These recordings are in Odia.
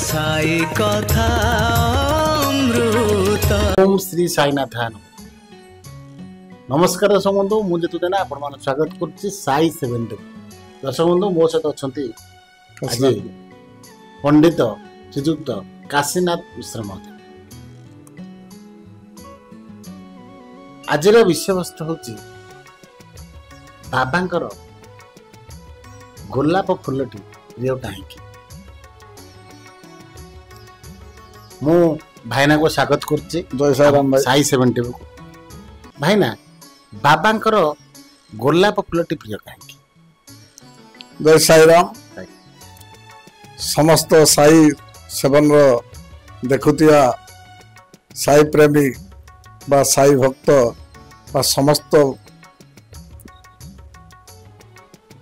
ସାଇ କଥା ଅମୃତ। ଓମ୍ ଶ୍ରୀ ସାଇନାଥାନ। ନମସ୍କାର ଦର୍ଶକ ବନ୍ଧୁ, ମୁଁ ଜିତୁ ଜେନା ଆପଣମାନଙ୍କୁ ସ୍ୱାଗତ କରୁଛି ସାଇ ସେଭେନ। ଦର୍ଶକ ବନ୍ଧୁ, ମୋ ସହିତ ଅଛନ୍ତି ଆଜି ପଣ୍ଡିତ ଶ୍ରୀଯୁକ୍ତ କାଶୀନାଥ ମିଶ୍ର ମହୋଦୟ। ଆଜିର ବିଷୟବସ୍ତୁ ହେଉଛି ବାବାଙ୍କର ଗୋଲାପ ଫୁଲଟି ପ୍ରିୟ କାହିଁକି। ମୁଁ ଭାଇନାକୁ ସ୍ୱାଗତ କରୁଛି। ଜୟ ସାଇରାମ ଭାଇ। ସାଇ ସେଭେନ ଟିଭିକୁ। ଭାଇନା, ବାବାଙ୍କର ଗୋଲାପ ଫୁଲଟି ପ୍ରିୟ କାହିଁକି? ଜୟ ସାଇରାମ। ସମସ୍ତ ସାଇ ସେବନର ଦେଖୁଥିବା ସାଇ ପ୍ରେମୀ ବା ସାଇ ଭକ୍ତ ବା ସମସ୍ତ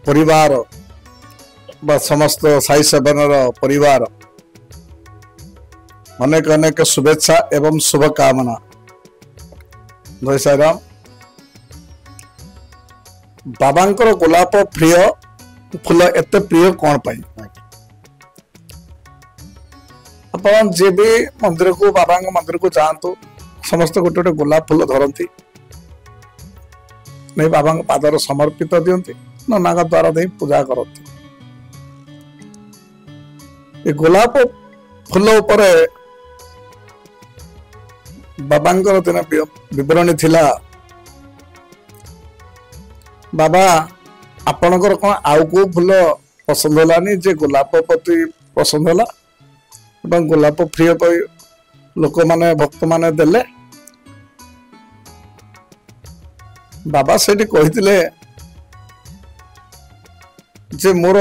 ପରିବାର ବା ସମସ୍ତ ସାଇ ସେବନର ପରିବାର ଅନେକ ଅନେକ ଶୁଭେଚ୍ଛା ଏବଂ ଶୁଭକାମନା। ଜୟ ସାଇରାମ। ବାବାଙ୍କର ଗୋଲାପ ପ୍ରିୟ ଫୁଲ ଏତେ ପ୍ରିୟ କ'ଣ ପାଇଁ? ଆପଣ ଯିଏ ବି ମନ୍ଦିରକୁ, ବାବାଙ୍କ ମନ୍ଦିରକୁ ଯାଆନ୍ତୁ, ସମସ୍ତେ ଗୋଟେ ଗୋଟେ ଗୋଲାପ ଫୁଲ ଧରନ୍ତି, ନେଇ ବାବାଙ୍କ ପାଦରେ ସମର୍ପିତ ଦିଅନ୍ତି, ନନାଙ୍କ ଦ୍ଵାରା ଦେଇ ପୂଜା କରନ୍ତି। ଏ ଗୋଲାପ ଫୁଲ ଉପରେ ବାବାଙ୍କର ଦିନ ବିବରଣୀ ଥିଲା। ବାବା, ଆପଣଙ୍କର କ'ଣ ଆଉ କୋଉ ଫୁଲ ପସନ୍ଦ ହେଲାନି ଯେ ଗୋଲାପ ପ୍ରତି ପସନ୍ଦ ହେଲା ଏବଂ ଗୋଲାପ ପ୍ରିୟ ପାଇଁ ଲୋକମାନେ ଭକ୍ତମାନେ ଦେଲେ? ବାବା ସେଇଠି କହିଥିଲେ ଯେ ମୋର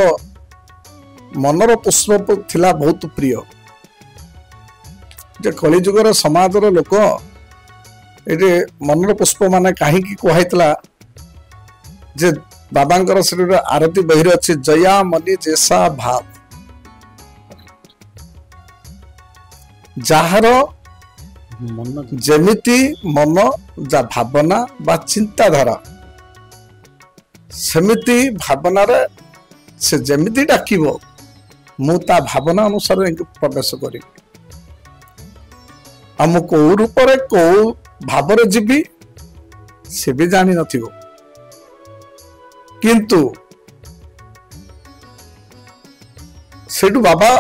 ମନର ପୁଷ୍ପ ଥିଲା ବହୁତ ପ୍ରିୟ। ଯେ କଳିଯୁଗର ସମାଜର ଲୋକ ଏଠି ମନର ପୁଷ୍ପ ମାନେ କାହିଁକି କୁହାହେଇଥିଲା ଯେ ବାବାଙ୍କର ସେଠି ଗୋଟେ ଆରତୀ ବହିରେ ଅଛି, ଜୟା ମନି ଜେସା ଭାବ, ଯାହାର ମନ ଯେମିତି ମନ, ଯା ଭାବନା ବା ଚିନ୍ତାଧାରା, ସେମିତି ଭାବନାରେ ସେ ଯେମିତି ଡାକିବ ମୁଁ ତା ଭାବନା ଅନୁସାରେ ଯାଇକି ପ୍ରବେଶ କରିବି। ଆଉ ମୁଁ କୋଉ ରୂପରେ କୋଉ ଭାବରେ ଯିବି ସେ ବି ଜାଣିନଥିବ, କିନ୍ତୁ ସେଇଠୁ ବାବା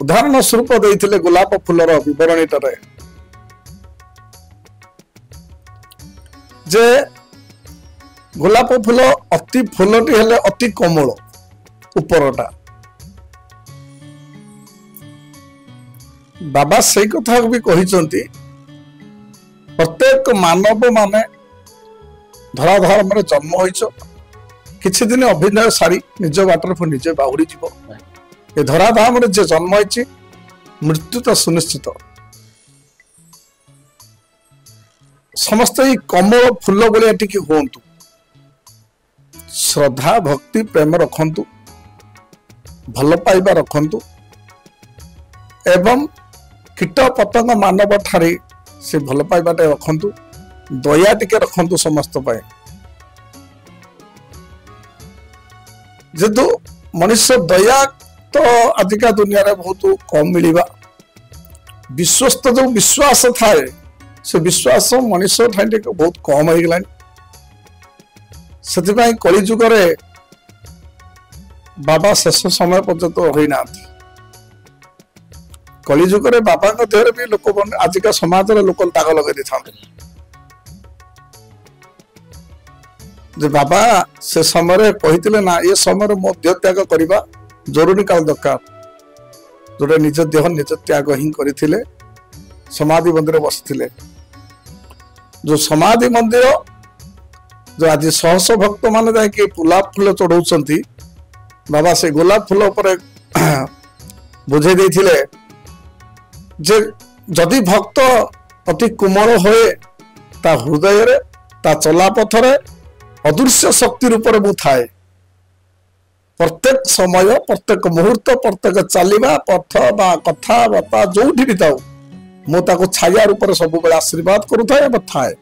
ଉଦାହରଣ ସ୍ୱରୂପ ଦେଇଥିଲେ ଗୋଲାପ ଫୁଲର ବିବରଣୀଟାରେ ଯେ ଗୋଲାପ ଫୁଲ ଅତି ଫୁଲଟି ହେଲେ ଅତି କୋମଳ ଉପରଟା। ବାବା ସେଇ କଥାକୁ ବି କହିଛନ୍ତି, ପ୍ରତ୍ୟେକ ମାନବ ମାନେ ଧରାଧର୍ମରେ ଜନ୍ମ ହୋଇଛ, କିଛି ଦିନ ଅଭିନୟ ସାରି ନିଜ ବାଟରେ ପୁଣି ନିଜେ ବାହୁଡ଼ି ଯିବ। ଏ ଧରାଧାମରେ ଯେ ଜନ୍ମ ହେଇଛି ମୃତ୍ୟୁ ତ ସୁନିଶ୍ଚିତ। ସମସ୍ତେ ଏଇ କମଳ ଫୁଲ ଭଳିଆ ଟିକେ ହୁଅନ୍ତୁ, ଶ୍ରଦ୍ଧା ଭକ୍ତି ପ୍ରେମ ରଖନ୍ତୁ, ଭଲ ପାଇବା ରଖନ୍ତୁ ଏବଂ କୀଟ ପତଙ୍ଗ ମାନବ ଠାରେ ସେ ଭଲ ପାଇବାଟା ରଖନ୍ତୁ, ଦୟା ଟିକେ ରଖନ୍ତୁ ସମସ୍ତ ପାଇଁ। ଯେହେତୁ ମଣିଷ ଦୟା ତ ଆଜିକା ଦୁନିଆରେ ବହୁତ କମ ମିଳିବା, ବିଶ୍ୱସ୍ତ ଯୋଉ ବିଶ୍ୱାସ ଥାଏ ସେ ବିଶ୍ୱାସ ମଣିଷ ଠାଇ ଟିକେ ବହୁତ କମ ହେଇଗଲାଣି। ସେଥିପାଇଁ କଳିଯୁଗରେ ବାବା ଶେଷ ସମୟ ପର୍ଯ୍ୟନ୍ତ ରହିନାହାନ୍ତି। କଳିଯୁଗରେ ବାବାଙ୍କ ଦେହରେ ବି ଲୋକ ଆଜିକା ସମାଜର ଲୋକ ଦାଗ ଲଗେଇ ଦେଇଥାନ୍ତି ଯେ ବାବା ସେ ସମୟରେ କହିଥିଲେ ନା ଏ ସମୟରେ ମୋ ଦେହ ତ୍ୟାଗ କରିବା ଜରୁରୀ କାଳ ଦରକାର, ଯୋଉଟା ନିଜ ଦେହ ନିଜ ତ୍ୟାଗ ହିଁ କରିଥିଲେ, ସମାଧି ମନ୍ଦିର ବସିଥିଲେ। ଯୋଉ ସମାଧି ମନ୍ଦିର ଯୋଉ ଆଜି ଶହ ଶହ ଭକ୍ତ ମାନେ ଯାଇକି ଗୋଲାପ ଫୁଲ ଚଢଉଛନ୍ତି, ବାବା ସେ ଗୋଲାପ ଫୁଲ ଉପରେ ବୁଝେଇ ଦେଇଥିଲେ ଯେ ଯଦି ଭକ୍ତ ଅତି କୋମଳ ହୁଏ ତା ହୃଦୟରେ ତା ଚଲାପଥରେ ଅଦୃଶ୍ୟ ଶକ୍ତି ରୂପରେ ମୁଁ ଥାଏ। ପ୍ରତ୍ୟେକ ସମୟ, ପ୍ରତ୍ୟେକ ମୁହୂର୍ତ୍ତ, ପ୍ରତ୍ୟେକ ଚାଲିବା ପଥ ବା କଥାବାର୍ତ୍ତା ଯୋଉଠି ବି ଥାଉ ମୁଁ ତାକୁ ଛାୟା ରୂପରେ ସବୁବେଳେ ଆଶୀର୍ବାଦ କରୁଥାଏ ଏବଂ ଥାଏ।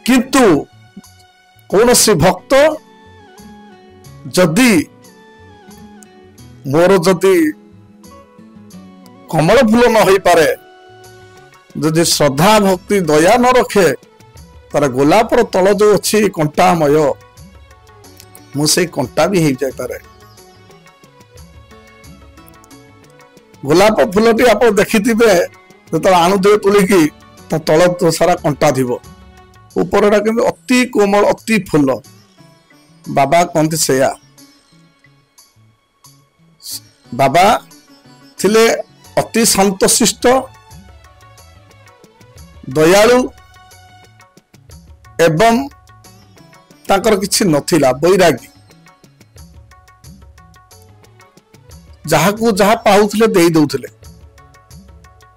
କିନ୍ତୁ କୌଣସି ଭକ୍ତ ଯଦି ମୋର ଯଦି କମଳ ଫୁଲ ନ ହେଇପାରେ, ଯଦି ଶ୍ରଦ୍ଧା ଭକ୍ତି ଦୟା ନ ରଖେ, ତାର ଗୋଲାପର ତଳ ଯୋଉ ଅଛି କଣ୍ଟାମୟ, ମୁଁ ସେଇ କଣ୍ଟା ବି ହେଇଯାଇପାରେ। ଗୋଲାପ ଫୁଲଟି ଆପଣ ଦେଖିଥିବେ, ଯେତେବେଳେ ଆଣୁଥିବେ ତୁଳିକି, ତା ତଳ ସାରା କଣ୍ଟା ଥିବ, ଉପରଟା କିନ୍ତୁ ଅତି କୋମଳ, ଅତି ଫୁଲ। ବାବା କହନ୍ତି ସେଇଆ। ବାବା ଥିଲେ ଅତି ଶାନ୍ତଶିଷ୍ଟ, ଦୟାଳୁ, ଏବଂ ତାଙ୍କର କିଛି ନଥିଲା, ବୈରାଗୀ। ଯାହାକୁ ଯାହା ପାଉଥିଲେ ଦେଇ ଦଉଥିଲେ,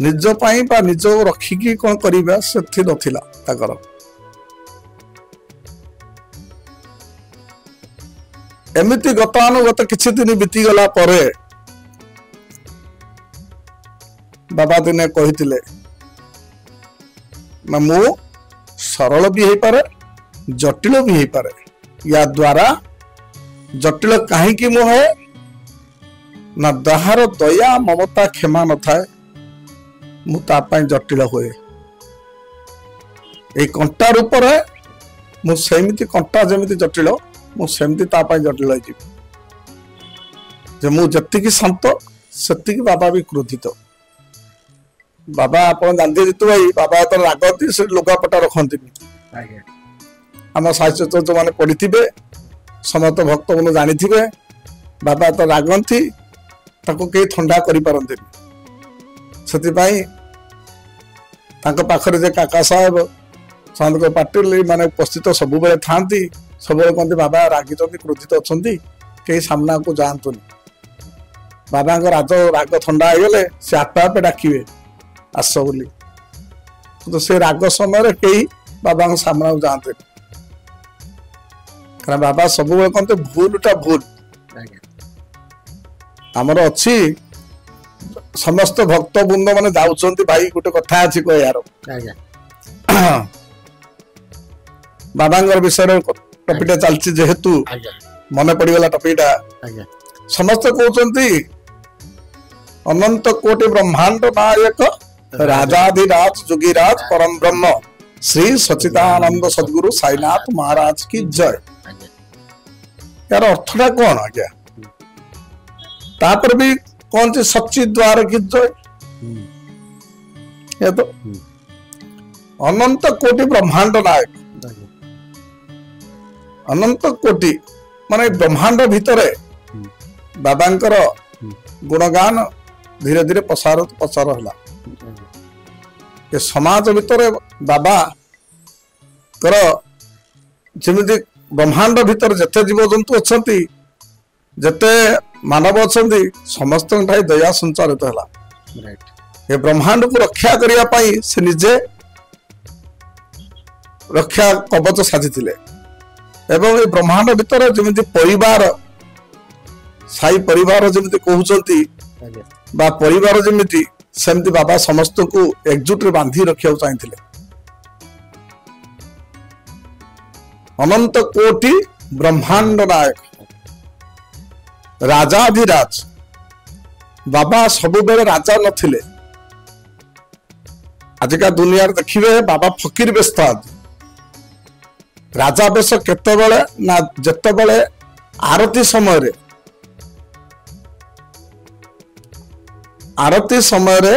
ନିଜ ପାଇଁ ବା ନିଜ ରଖିକି କଣ କରିବା ସେଥି ନଥିଲା ତାଙ୍କର। ଏମିତି ଗତାନୁଗତ କିଛି ଦିନ ବିତିଗଲା ପରେ ବାବା ଦିନେ କହିଥିଲେ ନା, ମୁଁ ସରଳ ବି ହେଇପାରେ, ଜଟିଳ ବି ହେଇପାରେ। ୟା ଦ୍ୱାରା ଜଟିଳ କାହିଁକି ମୁଁ ହଏ ନା, ଯାହାର ଦୟା ମମତା କ୍ଷମା ନଥାଏ, ମୁଁ ତା ପାଇଁ ଜଟିଳ ହୁଏ। ଏଇ କଣ୍ଟା ରୂପରେ ମୁଁ ସେମିତି, କଣ୍ଟା ଯେମିତି ଜଟିଳ, ମୁଁ ସେମିତି ତା ପାଇଁ ଜଟିଳ ହେଇଯିବି। ଯେ ମୁଁ ଯେତିକି ଶାନ୍ତ, ସେତିକି ବାବା ବି କ୍ରୋଧିତ। ବାବା ଆପଣ ଜାଣିଥିବେ ଜିତୁ ଭାଇ, ବାବା ଯେତେବେଳେ ରାଗନ୍ତି ସେ ଲୁଗାପଟା ରଖନ୍ତିନି। ଆମ ସାହିତ୍ୟ ଯୋଉମାନେ ପଢିଥିବେ, ସମସ୍ତ ଭକ୍ତମାନେ ଜାଣିଥିବେ, ବାବା ତ ରାଗନ୍ତି, ତାକୁ କେହି ଥଣ୍ଡା କରିପାରନ୍ତିନି। ସେଥିପାଇଁ ତାଙ୍କ ପାଖରେ ଯେ କାକା ସାହେବ, ସନ୍ତଙ୍କ ପାଟିଲ ମାନେ ଉପସ୍ଥିତ ସବୁବେଳେ ଥାଆନ୍ତି। ସବୁବେଳେ କହନ୍ତି ବାବା ରାଗିଛନ୍ତି, କ୍ରୋଧିତ ଅଛନ୍ତି, କେହି ସାମ୍ନାକୁ ଯାଆନ୍ତୁନି। ବାବାଙ୍କ ରାଗ ଥଣ୍ଡା ହେଇଗଲେ ସେ ଆପେ ଆପେ ଡାକିବେ ଆସ ବୋଲି। କିନ୍ତୁ ସେ ରାଗ ସମୟରେ କେହି ବାବାଙ୍କ ସାମ୍ନାକୁ ଯାଆନ୍ତିନି, କାରଣ ବାବା ସବୁବେଳେ କହନ୍ତି ଭୁଲଟା ଭୁଲ। ଆମର ଅଛି ସମସ୍ତ ଭକ୍ତ ବୃନ୍ଦ ମାନେ ଯାଉଛନ୍ତି। ଭାଇ ଗୋଟେ କଥା ଅଛି କହିବାର, ବାବାଙ୍କର ବିଷୟରେ ଟପିକଟା ଚାଲିଛି ଯେହେତୁ ମନେ ପଡିଗଲା ଟପିକଟା। ସମସ୍ତେ କହୁଛନ୍ତି ଅନନ୍ତ କୋଟି ବ୍ରହ୍ମାଣ୍ଡ ନାୟକ ରାଜାଧିରାଜ ଯୋଗୀରାଜ ପରମ ବ୍ରହ୍ମ ଶ୍ରୀ ସଚିଦାନନ୍ଦ ସଦ୍ଗୁରୁ ସାଇନାଥ ମହାରାଜ କି ଜୟ। ଏହାର ଅର୍ଥଟା କଣ ଆଜ୍ଞା? ତାପରେ ବି କହନ୍ତି ସଚି ଦ୍ୱାର କି ଜୟ। ଏ ତ ଅନନ୍ତ କୋଟି ବ୍ରହ୍ମାଣ୍ଡ ନାୟକ, ଅନନ୍ତ କୋଟି ମାନେ ବ୍ରହ୍ମାଣ୍ଡ ଭିତରେ ବାବାଙ୍କର ଗୁଣଗାନ ଧୀରେ ଧୀରେ ପ୍ରସାର ହେଲା। ଏ ସମାଜ ଭିତରେ ବାବାଙ୍କର ଯେମିତି ବ୍ରହ୍ମାଣ୍ଡ ଭିତରେ ଯେତେ ଜୀବଜନ୍ତୁ ଅଛନ୍ତି, ଯେତେ ମାନବ ଅଛନ୍ତି, ସମସ୍ତଙ୍କ ଠାଇ ଦୟା ସଞ୍ଚାରିତ ହେଲା। ଏ ବ୍ରହ୍ମାଣ୍ଡକୁ ରକ୍ଷା କରିବା ପାଇଁ ସେ ନିଜେ ରକ୍ଷା କବଚ ସାଜିଥିଲେ। ଏବଂ ଏ ବ୍ରହ୍ମାଣ୍ଡ ଭିତରେ ଯେମିତି ପରିବାର, ସାଇ ପରିବାର ଯେମିତି କହୁଛନ୍ତି ବା ପରିବାର ଯେମିତି, ସେମିତି ବାବା ସମସ୍ତଙ୍କୁ ଏକଜୁଟରେ ବାନ୍ଧି ରଖିବାକୁ ଚାହିଁଥିଲେ। ଅନନ୍ତ କୋଟି ବ୍ରହ୍ମାଣ୍ଡ ନାୟକ ରାଜାଧିରାଜ। ବାବା ସବୁବେଳେ ରାଜା ନଥିଲେ। ଆଜିକା ଦୁନିଆରେ ଦେଖିବେ ବାବା ଫକୀର ବେଶ ଥାନ୍ତି। ରାଜା ବେଶ କେତେବେଳେ ନା ଯେତେବେଳେ ଆରତୀ ସମୟରେ, ଆରତୀ ସମୟରେ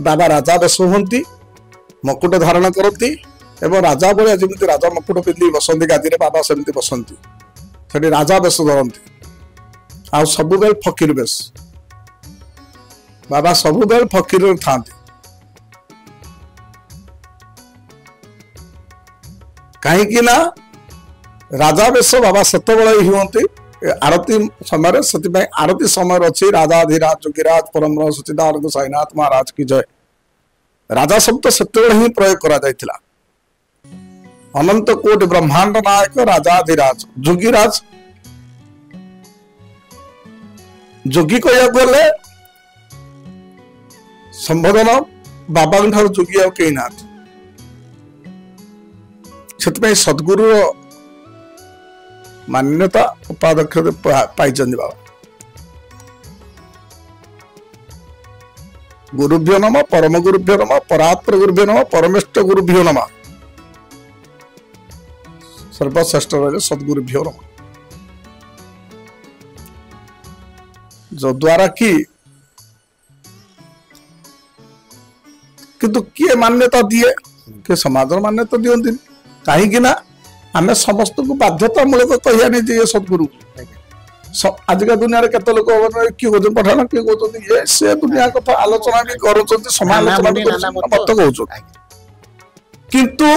ବାବା ରାଜା ବେଶ ହୁଅନ୍ତି, ମକୁଟ ଧାରଣ କରନ୍ତି ଏବଂ ରାଜା ଭଳିଆ ଯେମିତି ରାଜା ମକୁଟ ପିନ୍ଧି ବସନ୍ତି ଗାଦିରେ, ବାବା ସେମିତି ବସନ୍ତି, ସେଠି ରାଜା ବେଶ ଧରନ୍ତି। ଆଉ ସବୁବେଳେ ଫକୀର ବେଶ, ବାବା ସବୁବେଳେ ଫକୀରରେ ଥାନ୍ତି। କାହିଁକି ନା ରାଜା ବେଶ ବାବା ସେତେବେଳେ ହୁଅନ୍ତି ଆରତୀ ସମୟରେ। ସେଥିପାଇଁ ଆରତୀ ସମୟରେ ଅଛି ରାଜାଧିରାଜ ଯୋଗୀରାଜ ପରମବ୍ରହ୍ମ ସଚିଦାନନ୍ଦ ସାଇନାଥ ମହାରାଜ କି ଜୟ। ରାଜା ଶବ୍ଦ ସେତେବେଳେ ହିଁ ପ୍ରୟୋଗ କରାଯାଇଥିଲା। ଅନନ୍ତ କୋଟି ବ୍ରହ୍ମାଣ୍ଡ ନାୟକ ରାଜାଧିରାଜ ଯୋଗୀରାଜ। ଯୋଗୀ କହିବାକୁ ଗଲେ ସମ୍ବୋଧନ ବାବାଙ୍କ ଠାରୁ ଯୋଗୀ ଆଉ କେହି ନାହାନ୍ତି। ସେଥିପାଇଁ ସଦ୍ଗୁରୁର ମାନ୍ୟତା ଉପାଧ୍ୟକ୍ଷ ପାଇଛନ୍ତି ବାବା। ଗୁରୁଭ୍ୟ ନମ, ପରମ ଗୁରୁଭ୍ୟ ନମ, ପରାତ୍ପର ଗୁରୁଭ୍ୟ ନମ, ପରମେଷ୍ଟ ଗୁରୁଭ୍ୟ ନମ, ସର୍ବଶ୍ରେଷ୍ଠ ରହିଲେ ସଦ୍ଗୁରୁଭ୍ୟ ନମ। ଯଦ୍ୱାରା କି କିନ୍ତୁ କିଏ ମାନ୍ୟତା ଦିଏ, କିଏ ସମାଜର ମାନ୍ୟତା ଦିଅନ୍ତିନି। କାହିଁକି ନା ଆମେ ସମସ୍ତଙ୍କୁ ବାଧ୍ୟତାମୂଳକ କହିବାନି ଯେ ଇଏ ସଦ୍ଗୁରୁ। ଆଜିକା ଦୁନିଆରେ କେତେ ଲୋକ କିଏ କହୁଛନ୍ତି ପଠାଣ, କିଏ କହୁଛନ୍ତି ଇଏ, ସେ ଦୁନିଆ କଥା ଆଲୋଚନା ବି କରୁଛନ୍ତି, ସମାଲୋଚନା ବି କରୁଛନ୍ତି, ମତ କହୁଛନ୍ତି। କିନ୍ତୁ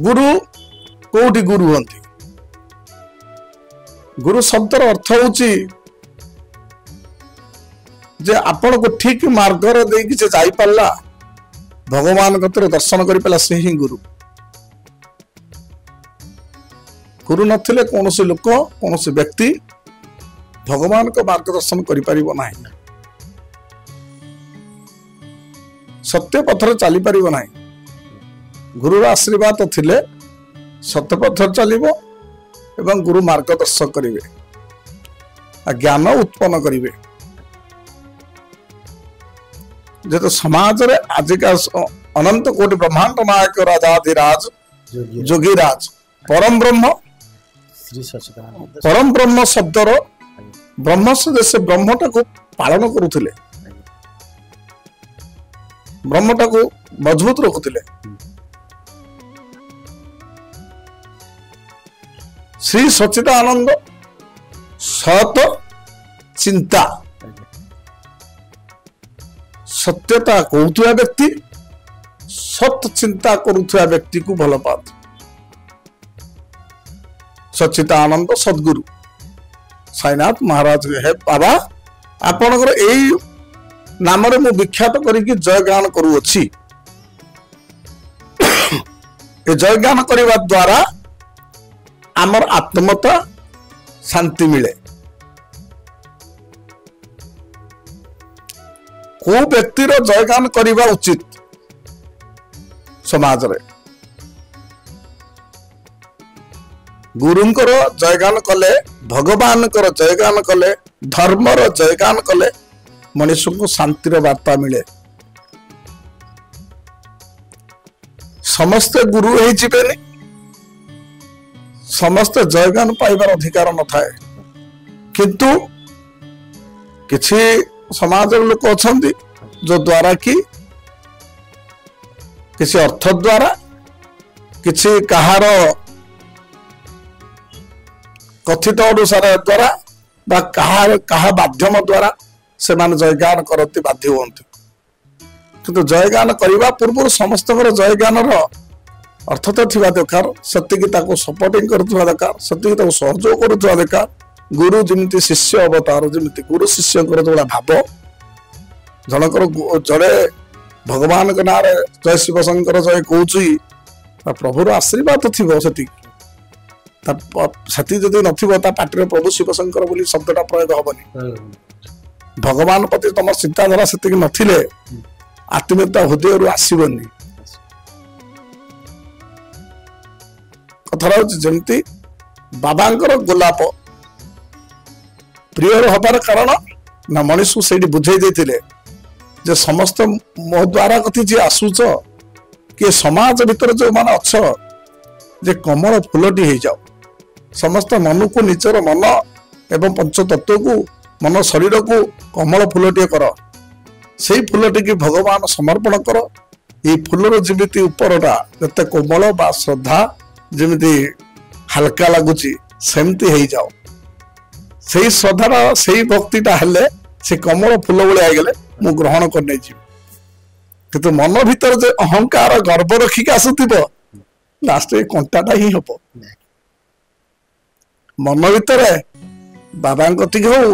ଗୁରୁ କୋଉଠି ଗୁରୁ ହୁଅନ୍ତି? ଗୁରୁ ଶବ୍ଦର ଅର୍ଥ ହଉଛି ଯେ ଆପଣଙ୍କୁ ଠିକ ମାର୍ଗରେ ଦେଇକି ସେ ଯାଇପାରିଲା, ଭଗବାନ କତିରେ ଦର୍ଶନ କରିପାରିଲା, ସେ ହିଁ ଗୁରୁ। ଗୁରୁ ନଥିଲେ କୌଣସି ଲୋକ, କୌଣସି ବ୍ୟକ୍ତି ଭଗବାନଙ୍କ ମାର୍ଗଦର୍ଶନ କରିପାରିବ ନାହିଁ, ସତ୍ୟ ପଥରେ ଚାଲିପାରିବ ନାହିଁ। ଗୁରୁର ଆଶୀର୍ବାଦ ଥିଲେ ସତ୍ୟ ପଥରେ ଚାଲିବ ଏବଂ ଗୁରୁ ମାର୍ଗଦର୍ଶନ କରିବେ, ଜ୍ଞାନ ଉତ୍ପନ୍ନ କରିବେ। ଯେହେତୁ ସମାଜରେ ଆଜିକା ଅନନ୍ତ କୋଟି ବ୍ରହ୍ମାଣ୍ଡ ନାୟକ ରାଜାଧିରାଜ ଯୋଗୀରାଜ ପରମ ବ୍ରହ୍ମ, ପରମ ବ୍ରହ୍ମ ଶବ୍ଦର ବ୍ରହ୍ମ ସେ ବ୍ରହ୍ମଟାକୁ ପାଳନ କରୁଥିଲେ, ବ୍ରହ୍ମଟାକୁ ମଜବୁତ ରଖୁଥିଲେ। ଶ୍ରୀ ସଚିଦାନନ୍ଦ ସତ ଚିନ୍ତା, ସତ୍ୟତା କହୁଥିବା ବ୍ୟକ୍ତି, ସତ ଚିନ୍ତା କରୁଥିବା ବ୍ୟକ୍ତିକୁ ଭଲ ପାଆନ୍ତି। ସଚିଦାନନ୍ଦ ସଦ୍ଗୁରୁ ସାଇନାଥ ମହାରାଜ, ହେ ବାବା, ଆପଣଙ୍କର ଏଇ ନାମରେ ମୁଁ ବିଖ୍ୟାତ କରିକି ଜୟଗାନ କରୁଅଛି। ଏ ଜୟଗାନ କରିବା ଦ୍ୱାରା ଆମର ଆତ୍ମତା ଶାନ୍ତି ମିଳେ। କୋଉ ବ୍ୟକ୍ତିର ଜୟଗାନ କରିବା ଉଚିତ ସମାଜରେ? ଗୁରୁଙ୍କର ଜୟଗାନ କଲେ, ଭଗବାନଙ୍କର ଜୟଗାନ କଲେ, ଧର୍ମର ଜୟଗାନ କଲେ ମଣିଷଙ୍କୁ ଶାନ୍ତିର ବାର୍ତ୍ତା ମିଳେ। ସମସ୍ତେ ଗୁରୁ ହେଇଯିବେନି, ସମସ୍ତେ ଜୟଗାନ ପାଇବାର ଅଧିକାର ନଥାଏ। କିନ୍ତୁ କିଛି ସମାଜର ଲୋକ ଅଛନ୍ତି ଯୋଉ ଦ୍ୱାରା କି କିଛି ଅର୍ଥ ଦ୍ୱାରା, କିଛି କାହାର କଥିତ ଅନୁସାର ଦ୍ୱାରା ବା କାହା ମାଧ୍ୟମ ଦ୍ୱାରା ସେମାନେ ଜୟଗାନ କରନ୍ତି, ବାଧ୍ୟ ହୁଅନ୍ତି। କିନ୍ତୁ ଜୟଗାନ କରିବା ପୂର୍ବରୁ ସମସ୍ତଙ୍କର ଜୟଗାନର ଅର୍ଥ ତ ଥିବା ଦରକାର, ସେତିକି ତାକୁ ସପୋର୍ଟିଂ କରୁଥିବା ଦରକାର, ସେତିକି ତାକୁ ସହଯୋଗ କରୁଥିବା ଦରକାର। ଗୁରୁ ଯେମିତି ଶିଷ୍ୟ ଅବତାର, ଯେମିତି ଗୁରୁ ଶିଷ୍ୟଙ୍କର ଯୋଉଭଳିଆ ଭାବ, ଜଣଙ୍କର ଜଣେ ଭଗବାନଙ୍କ ନାଁରେ ଜୟ ଶିବଶଙ୍କର ଜୟ କହୁଛି, ତା ପ୍ରଭୁର ଆଶୀର୍ବାଦ ଥିବ ସେତିକି, ତା ସେତିକି ଯଦି ନଥିବ ତା ପାଟିରେ ପ୍ରଭୁ ଶିବଶଙ୍କର ବୋଲି ଶବ୍ଦଟା ପ୍ରୟୋଗ ହବନି। ଭଗବାନ ପ୍ରତି ତମ ଚିନ୍ତାଧାରା ସେତିକି ନଥିଲେ ଆତ୍ମୀୟତା ହୃଦୟରୁ ଆସିବନି। କଥାଟା ହଉଛି ଯେମିତି ବାବାଙ୍କର ଗୋଲାପ ପ୍ରିୟର ହବାର କାରଣ ନା ମଣିଷକୁ ସେଇଠି ବୁଝେଇ ଦେଇଥିଲେ ଯେ ସମସ୍ତ ମୋ ଦ୍ୱାରା କତି ଯିଏ ଆସୁଛ କି ସମାଜ ଭିତରେ ଯୋଉମାନେ ଅଛ, ଯେ କମଳ ଫୁଲଟି ହେଇଯାଅ, ସମସ୍ତ ମନକୁ ନିଜର ମନ ଏବଂ ପଞ୍ଚତତ୍ଵକୁ, ମନ ଶରୀରକୁ କମଳ ଫୁଲଟିଏ କର, ସେଇ ଫୁଲଟିକି ଭଗବାନ ସମର୍ପଣ କର। ଏଇ ଫୁଲର ଯେମିତି ଉପରଟା ଯେତେ କୋମଳ ବା ଶ୍ରଦ୍ଧା ଯେମିତି ହାଲକା ଲାଗୁଛି ସେମିତି ହେଇଯାଅ। ସେଇ ଶ୍ରଦ୍ଧାର ସେଇ ଭକ୍ତିଟା ହେଲେ ସେ କମଳ ଫୁଲ ଭଳିଆ ହେଇଗଲେ ମୁଁ ଗ୍ରହଣ କରିନେଇଯିବି। କିନ୍ତୁ ମନ ଭିତରେ ଯେ ଅହଙ୍କାର ଗର୍ବ ରଖିକି ଆସୁଥିବ, ଲାଷ୍ଟ ଏଇ କଣ୍ଟାଟା ହିଁ ହବ। ମନ ଭିତରେ ବାବାଙ୍କ କତିକି ହଉ,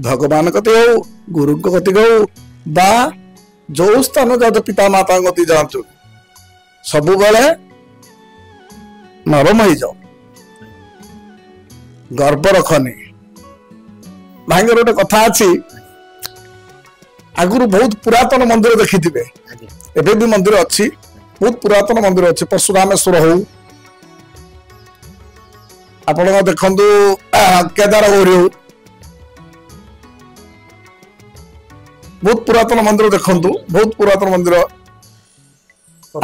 ଭଗବାନ କତିକି ହଉ, ଗୁରୁଙ୍କ କତିକି ହଉ, ବା ଯୋଉ ସ୍ଥାନ ଯାଆନ୍ତୁ, ପିତା ମାତାଙ୍କ କତିକି ଯାଆନ୍ତୁ, ସବୁବେଳେ ନରମ ହେଇଯାଅ, ଗର୍ବ ରଖନି। ଭାଇଙ୍କର ଗୋଟେ କଥା ଅଛି, ଆଗରୁ ବହୁତ ପୁରାତନ ମନ୍ଦିର ଦେଖିଥିବେ, ଏବେ ବି ମନ୍ଦିର ଅଛି, ବହୁତ ପୁରାତନ ମନ୍ଦିର ଅଛି, ପରଶୁରାମେଶ୍ୱର ହଉ, ଆପଣ ଦେଖନ୍ତୁ କେଦାର ଗୌରୀ ହଉ, ବହୁତ ପୁରାତନ ମନ୍ଦିର ଦେଖନ୍ତୁ, ବହୁତ ପୁରାତନ ମନ୍ଦିର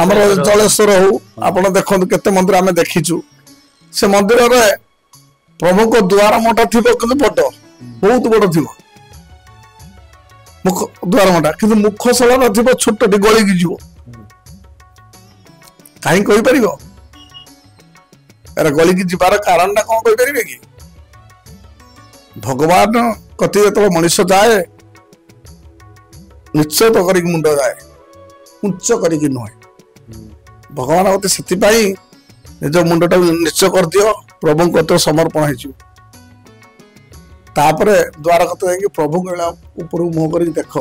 ଆମର ଜଳେଶ୍ୱର ହଉ, ଆପଣ ଦେଖନ୍ତୁ କେତେ ମନ୍ଦିର ଆମେ ଦେଖିଛୁ। ସେ ମନ୍ଦିରରେ ପ୍ରଭୁଙ୍କ ଦ୍ୱାର ମୁହଁଟା ଥିବ କିନ୍ତୁ ବଡ, ବହୁତ ବଡ ଥିବ ମୁଖ ଦ୍ୱାର ମୁହଁଟା, କିନ୍ତୁ ମୁଖଶାଳା ଥିବ ଛୋଟଟି, ଗଳିକି ଯିବ। କାହିଁ କହିପାରିବ ଏରା ଗଳିକି ଯିବାର କାରଣଟା କଣ କହିପାରିବେ କି? ଭଗବାନ କତି ଯେତେବେଳେ ମଣିଷ ଯାଏ ନିଶ୍ଚୟ କରିକି ମୁଣ୍ଡ ଯାଏ, ଉଚ୍ଚ କରିକି ନୁହେଁ। ଭଗବାନ ମତେ ସେଥିପାଇଁ ନିଜ ମୁଣ୍ଡଟାକୁ ନିଶ୍ଚୟ କରିଦିଅ, ପ୍ରଭୁଙ୍କ କତିରେ ସମର୍ପଣ ହେଇଯିବ। ତାପରେ ଦ୍ୱାର କତିରେ ଯାଇକି ପ୍ରଭୁଙ୍କ ଉପରକୁ ମୁହଁ କରିକି ଦେଖ,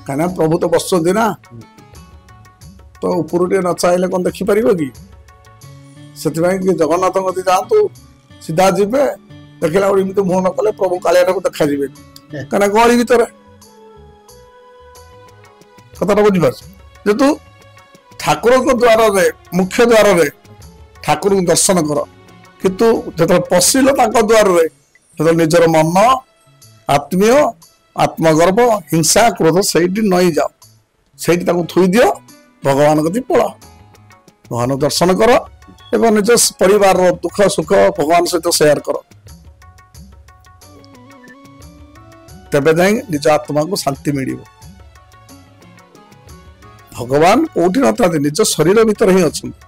କାହିଁକିନା ପ୍ରଭୁ ତ ବସୁଛନ୍ତି ନା, ତ ଉପରୁ ଟିକେ ନ ଚାହିଁଲେ କଣ ଦେଖିପାରିବ କି? ସେଥିପାଇଁ କି ଜଗନ୍ନାଥଙ୍କ କତିକି ଯାଆନ୍ତୁ, ସିଧା ଯିବେ, ଦେଖିଲା ବେଳକୁ ଏମିତି ମୁହଁ ନ କଲେ ପ୍ରଭୁ କାଳିଆଟାକୁ ଦେଖାଯିବେନି, କାହିଁକିନା ଗହଳି ଭିତରେ। କଥାଟା ବୁଝିପାରୁଛ? ଯେହେତୁ ଠାକୁରଙ୍କ ଦ୍ୱାରରେ, ମୁଖ୍ୟ ଦ୍ୱାରରେ ଠାକୁରଙ୍କୁ ଦର୍ଶନ କର, କିନ୍ତୁ ଯେତେବେଳେ ପଶିଲ ତାଙ୍କ ଦ୍ୱାରରେ, ସେତେବେଳେ ନିଜର ମନ, ଆତ୍ମୀୟ, ଆତ୍ମଗର୍ବ, ହିଂସା, କ୍ରୋଧ ସେଇଠି ନଇ ଯାଅ, ସେଇଠି ତାକୁ ଥୋଇ ଦିଅ, ଭଗବାନ କତିକି ପଳାଅ, ଭଗବାନ ଦର୍ଶନ କର ଏବଂ ନିଜ ପରିବାରର ଦୁଃଖ ସୁଖ ଭଗବାନ ସହିତ ସେୟାର କର। ତେବେ ଯାଇ ନିଜ ଆତ୍ମାକୁ ଶାନ୍ତି ମିଳିବ। ଭଗବାନ କୋଉଠି ନଥାନ୍ତି, ନିଜ ଶରୀର ଭିତରେ ହିଁ ଅଛନ୍ତି।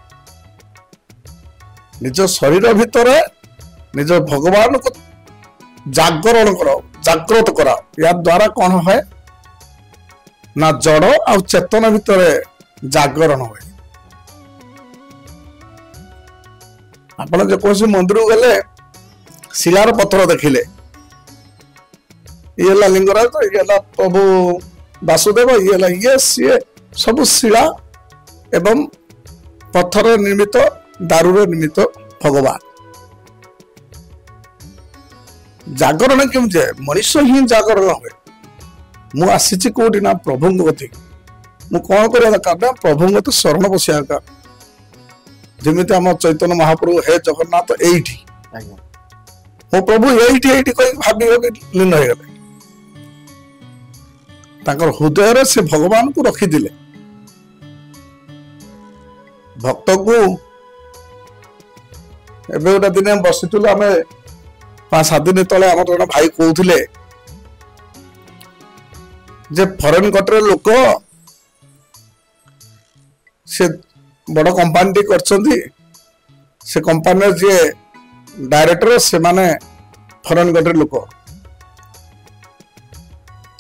ନିଜ ଶରୀର ଭିତରେ ନିଜ ଭଗବାନକୁ ଜାଗରଣ କର, ଜାଗ୍ରତ କର। ୟା ଦ୍ୱାରା କଣ ହୁଏ ନା ଜଡ଼ ଆଉ ଚେତନ ଭିତରେ ଜାଗରଣ ହୁଏ। ଆପଣ ଯେକୌଣସି ମନ୍ଦିରକୁ ଗଲେ ଶିଳାର ପଥର ଦେଖିଲେ, ଇଏ ହେଲା ଲିଙ୍ଗରାଜ, ଇଏ ହେଲା ପ୍ରଭୁ ବାସୁଦେବ, ଇଏ ହେଲା ଇଏ ସିଏ, ସବୁ ଶିଳା ଏବଂ ପଥର ନିର୍ମିତ, ଦାରୁର ନିର୍ମିତ ଭଗବାନ। ଜାଗରଣ କେମିତି ହୁଏ? ମଣିଷ ହିଁ ଜାଗରଣ ହୁଏ। ମୁଁ ଆସିଛି କୋଉଠି ନା ପ୍ରଭୁଙ୍କ କତିକି। ମୁଁ କଣ କରିବା ଦରକାର ନା ପ୍ରଭୁଙ୍କ ତ ଶରଣ ବସିବା ଦରକାର। ଯେମିତି ଆମ ଚୈତନ୍ୟ ମହାପ୍ରଭୁ, ହେ ଜଗନ୍ନାଥ ଏଇଠି, ମୋ ପ୍ରଭୁ ଏଇଠି ଏଇଠି କହିକି ଭାବି ଭାବି ଲୀନ ହେଇଗଲେ। ତାଙ୍କର ହୃଦୟରେ ସେ ଭଗବାନଙ୍କୁ ରଖିଥିଲେ। ଭକ୍ତକୁ ଏବେ ଗୋଟେ ଦିନେ ବସିଥିଲୁ ଆମେ 5-7 ଦିନ ତଳେ, ଆମର ଜଣେ ଭାଇ କହୁଥିଲେ ଯେ ଫରେନ୍ କଣ୍ଟ୍ରିର ଲୋକ, ସେ ବଡ କମ୍ପାନୀଟି କରିଛନ୍ତି, ସେ କମ୍ପାନୀର ଯିଏ ଡାଇରେକ୍ଟର ସେମାନେ ଫରେନ୍ କଣ୍ଟ୍ରି ଲୋକ,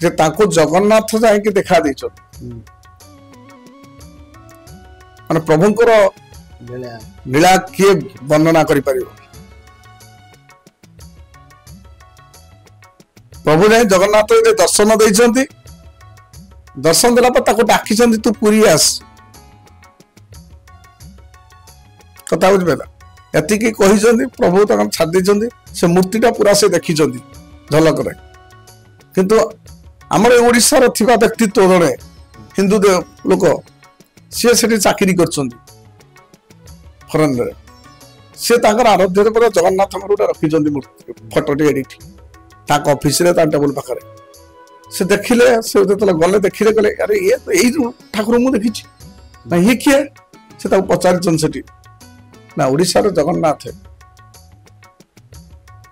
ଯେ ତାଙ୍କୁ ଜଗନ୍ନାଥ ଯାଇକି ଦେଖା ଦେଇଛନ୍ତି। ମାନେ ପ୍ରଭୁଙ୍କର ଲୀଳା କିଏ ବର୍ଣ୍ଣନା କରିପାରିବ? ପ୍ରଭୁ ଯାଇ ଜଗନ୍ନାଥ ଦର୍ଶନ ଦେଇଛନ୍ତି। ଦର୍ଶନ ଦେଲା ପରେ ତାକୁ ଡାକିଛନ୍ତି, ତୁ ପୁରୀ ଆସ। କଥା ବୁଝିପାରିଲା? ଏତିକି କହିଛନ୍ତି, ପ୍ରଭୁ ତାଙ୍କୁ ଛାଡି ଦେଇଛନ୍ତି। ସେ ମୂର୍ତ୍ତିଟା ପୁରା ସେ ଦେଖିଛନ୍ତି ଝଲକରେ। କିନ୍ତୁ ଆମର ଓଡ଼ିଶାର ଥିବା ବ୍ୟକ୍ତିତ୍ୱ ଜଣେ ହିନ୍ଦୁ ଲୋକ, ସିଏ ସେଠି ଚାକିରି କରିଛନ୍ତି ଫରେନରେ। ସିଏ ତାଙ୍କର ଆରାଧ୍ୟ ପରେ ଜଗନ୍ନାଥଙ୍କର ଗୋଟେ ରଖିଛନ୍ତି ମୂର୍ତ୍ତି ଫଟୋଟି ଏଡିଟ୍ ତାଙ୍କ ଅଫିସରେ, ତାଙ୍କ ଟେବୁଲ ପାଖରେ। ସେ ଦେଖିଲେ, ସେ ଯେତେବେଳେ ଗଲେ ଦେଖିଲେ, କହିଲେ ଆରେ ଇଏ ଏଇ ଯୋଉ ଠାକୁର ମୁଁ ଦେଖିଛି ନା, ଇଏ କିଏ? ସେ ତାକୁ ପଚାରିଛନ୍ତି ସେଠି ନା, ଓଡ଼ିଶାର ଜଗନ୍ନାଥ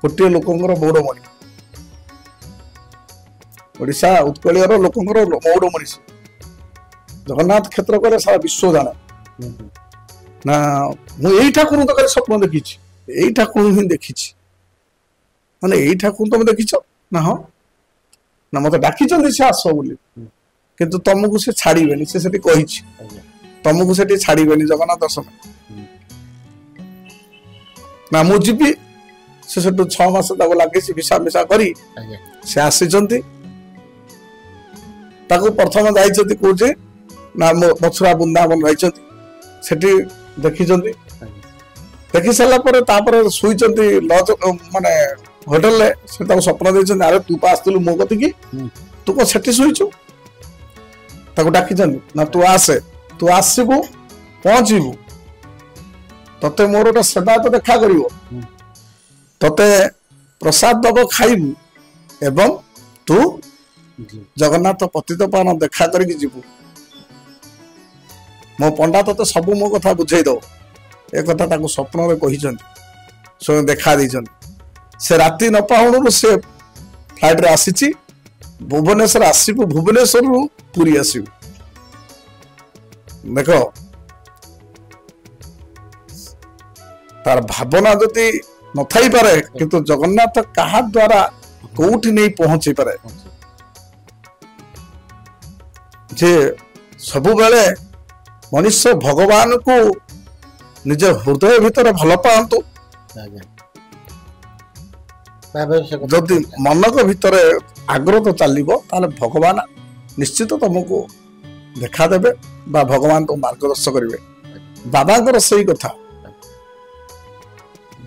ଗୋଟିଏ ଲୋକଙ୍କର ମୌଡ଼ମଣି, ଓଡ଼ିଶା ଉତ୍କଳୀୟର ଲୋକଙ୍କର ମୌଡ଼ମଣି ସେ। ଜଗନ୍ନାଥ କ୍ଷେତ୍ର କହିଲେ ସାରା ବିଶ୍ୱ ଜାଣେ ନା। ମୁଁ ଏଇ ଠାକୁରଙ୍କୁ ତ କାଲି ସ୍ୱପ୍ନ ଦେଖିଛି, ଏଇ ଠାକୁରଙ୍କୁ ହିଁ ଦେଖିଛି। ମାନେ ଏଇ ଠାକୁରଙ୍କୁ ତମେ ଦେଖିଛ ନା? ହଁ। ନା ମତେ ଡାକିଛନ୍ତି ସେ ଆସ ବୋଲି, କିନ୍ତୁ ତମକୁ ସେ ଛାଡିବେନି। ସେ ସେଠି କହିଛି ତମକୁ ସେଠି ଛାଡିବେନି ଜଗନ୍ନାଥ ଦର୍ଶନ। ନା ମୁଁ ଯିବି। ସେ ସେଠୁ 6 ମାସ ତାକୁ ଲାଗିଛି ଭିସା ମିସା କରି ସେ ଆସିଛନ୍ତି। ତାକୁ ପ୍ରଥମ ଯାଇଛନ୍ତି କୋଉଠି ନା ମଥୁରା ବୃନ୍ଦାବନ ଯାଇଛନ୍ତି, ସେଠି ଦେଖିଛନ୍ତି। ଦେଖି ସାରିଲା ପରେ ତାପରେ ଶୋଇଛନ୍ତି ଲଜ ମାନେ ହୋଟେଲରେ। ସେ ତାକୁ ସ୍ୱପ୍ନ ଦେଇଛନ୍ତି, ଆରେ ତୁ ପା ଆସିଥିଲୁ ମୋ କତିକି, ତୁ କଣ ସେଠି ଶୋଇଛୁ? ତାକୁ ଡାକିଛନ୍ତି ନା ତୁ ଆସେ, ତୁ ଆସିବୁ ପହଞ୍ଚିବୁ, ତତେ ମୋର ଗୋଟେ ସେବାୟତ ଦେଖା କରିବ, ତତେ ପ୍ରସାଦ ଦବ ଖାଇବୁ ଏବଂ ତୁ ଜଗନ୍ନାଥ ପତିତ ପାବନ ଦେଖା କରିକି ଯିବୁ, ମୋ ପଣ୍ଡା ତତେ ସବୁ ମୋ କଥା ବୁଝେଇ ଦବ। ଏ କଥା ତାକୁ ସ୍ୱପ୍ନରେ କହିଛନ୍ତି, ସ୍ୱୟଂ ଦେଖା ଦେଇଛନ୍ତି। ସେ ରାତି ନ ପାହୁଣରୁ ସେ ଫ୍ଲାଇଟରେ ଆସିଛି, ଭୁବନେଶ୍ୱର ଆସିବୁ, ଭୁବନେଶ୍ୱରରୁ ପୁରୀ ଆସିବୁ। ଦେଖ ତାର ଭାବନା ଯଦି ନଥାଇପାରେ, କିନ୍ତୁ ଜଗନ୍ନାଥ କାହା ଦ୍ୱାରା କୋଉଠି ନେଇ ପହଞ୍ଚେଇ ପାରେ। ଯେ ସବୁବେଳେ ମଣିଷ ଭଗବାନକୁ ନିଜ ହୃଦୟ ଭିତରେ ଭଲ ପାଆନ୍ତୁ। ଯଦି ମନକ ଭିତରେ ଆଗ୍ରହ ଚାଲିବ, ତାହେଲେ ଭଗବାନ ନିଶ୍ଚିତ ତମକୁ ଦେଖାଦେବେ ବା ଭଗବାନ ତମକୁ ମାର୍ଗଦର୍ଶନ କରିବେ। ବାବାଙ୍କର ସେଇ କଥା,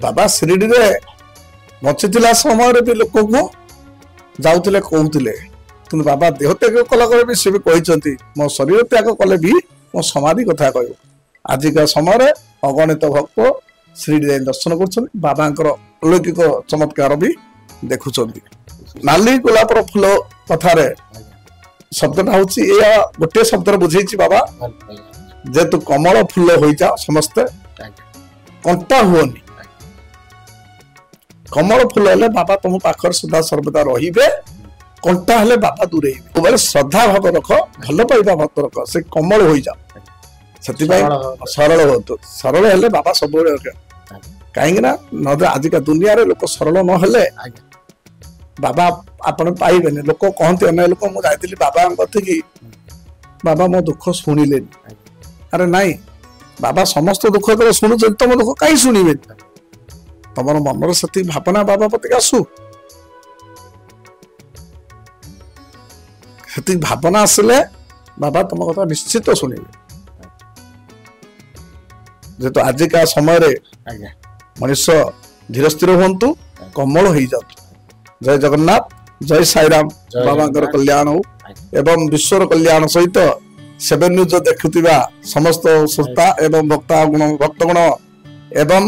ବାବା ଶିରିଡିରେ ବଞ୍ଚିଥିଲା ସମୟରେ ବି ଲୋକକୁ ଯାଉଥିଲେ, କହୁଥିଲେ, କିନ୍ତୁ ବାବା ଦେହ ତ୍ୟାଗ କଲା ପରେ ବି ସେ ବି କହିଛନ୍ତି, ମୋ ଶରୀର ତ୍ୟାଗ କଲେ ବି ମୋ ସମାଧି କଥା କହିବ। ଆଜିକା ସମୟରେ ଅଗଣିତ ଭକ୍ତ ଶିରିଡି ଯାଇ ଦର୍ଶନ କରୁଛନ୍ତି, ବାବାଙ୍କର ଅଲୌକିକ ଚମତ୍କାର ବି ଦେଖୁଛନ୍ତି। ନାଲି ଗୋଲାପର ଫୁଲ କଥାରେ ଶବ୍ଦଟା ହଉଛି ଏଇଆ, ଗୋଟିଏ ଶବ୍ଦରେ ବୁଝେଇଛି ବାବା, ଯେହେତୁ କମଳ ଫୁଲ ହୋଇଯାଅ ସମସ୍ତେ, କଣ୍ଟା ହୁଅନି। କମଳ ଫୁଲ ହେଲେ ବାବା ତମ ପାଖରେ ସଦା ସର୍ବଦା ରହିବେ, କଣ୍ଟା ହେଲେ ବାବା ଦୂରେଇବେ। ସବୁବେଳେ ଶ୍ରଦ୍ଧା ଭାବ ରଖ, ଭଲ ପାଇବା ଭାବ ରଖ, ସେ କମଳ ହୋଇଯାଅ। ସେଥିପାଇଁ ସରଳ ହୁଅନ୍ତୁ, ସରଳ ହେଲେ ବାବା ସବୁବେଳେ ରଖିବେ। କାହିଁକି ନା ନହେଲେ ଆଜିକା ଦୁନିଆରେ ଲୋକ ସରଳ ନହେଲେ ବାବା ଆପଣ ପାଇବେନି। ଲୋକ କହନ୍ତି, ଅନେକ ଲୋକ, ମୁଁ ଯାଇଥିଲି ବାବାଙ୍କ କତିକି, ବାବା ମୋ ଦୁଃଖ ଶୁଣିଲେନି। ଆରେ ନାଇଁ, ବାବା ସମସ୍ତ ଦୁଃଖ ଯେତେବେଳେ ଶୁଣୁଛନ୍ତି, ତମ ଦୁଃଖ କାହିଁ ଶୁଣିବେନି? ତମର ମନର ସେତିକି ଭାବନା ବାବା ପ୍ରତିକି ଆସୁ, ସେତିକି ଭାବନା ଆସିଲେ ବାବା ତମ କଥା ନିଶ୍ଚିତ ଶୁଣିବେ। ଯେହେତୁ ଆଜିକା ସମୟରେ ମଣିଷ ଧୀର ସ୍ଥିର ହୁଅନ୍ତୁ, କମଳ ହେଇଯାନ୍ତୁ। ଜୟ ଜଗନ୍ନାଥ, ଜୟ ସାଇରାମ। ବାବାଙ୍କର କଲ୍ୟାଣ ହଉ ଏବଂ ବିଶ୍ୱର କଲ୍ୟାଣ ସହିତ ସେଭେନ ନ୍ୟୁଜ ଦେଖୁଥିବା ସମସ୍ତ ଶ୍ରୋତା ଏବଂ ଭକ୍ତଗଣ ଏବଂ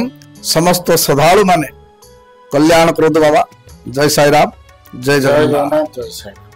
ସମସ୍ତ ଶ୍ରଦ୍ଧାଳୁ ମାନେ କଲ୍ୟାଣ କରନ୍ତୁ ବାବା। ଜୟ ସାଇରାମ, ଜୟ ଜଗନ୍ନାଥ, ଜୟ ସାଇରାମ।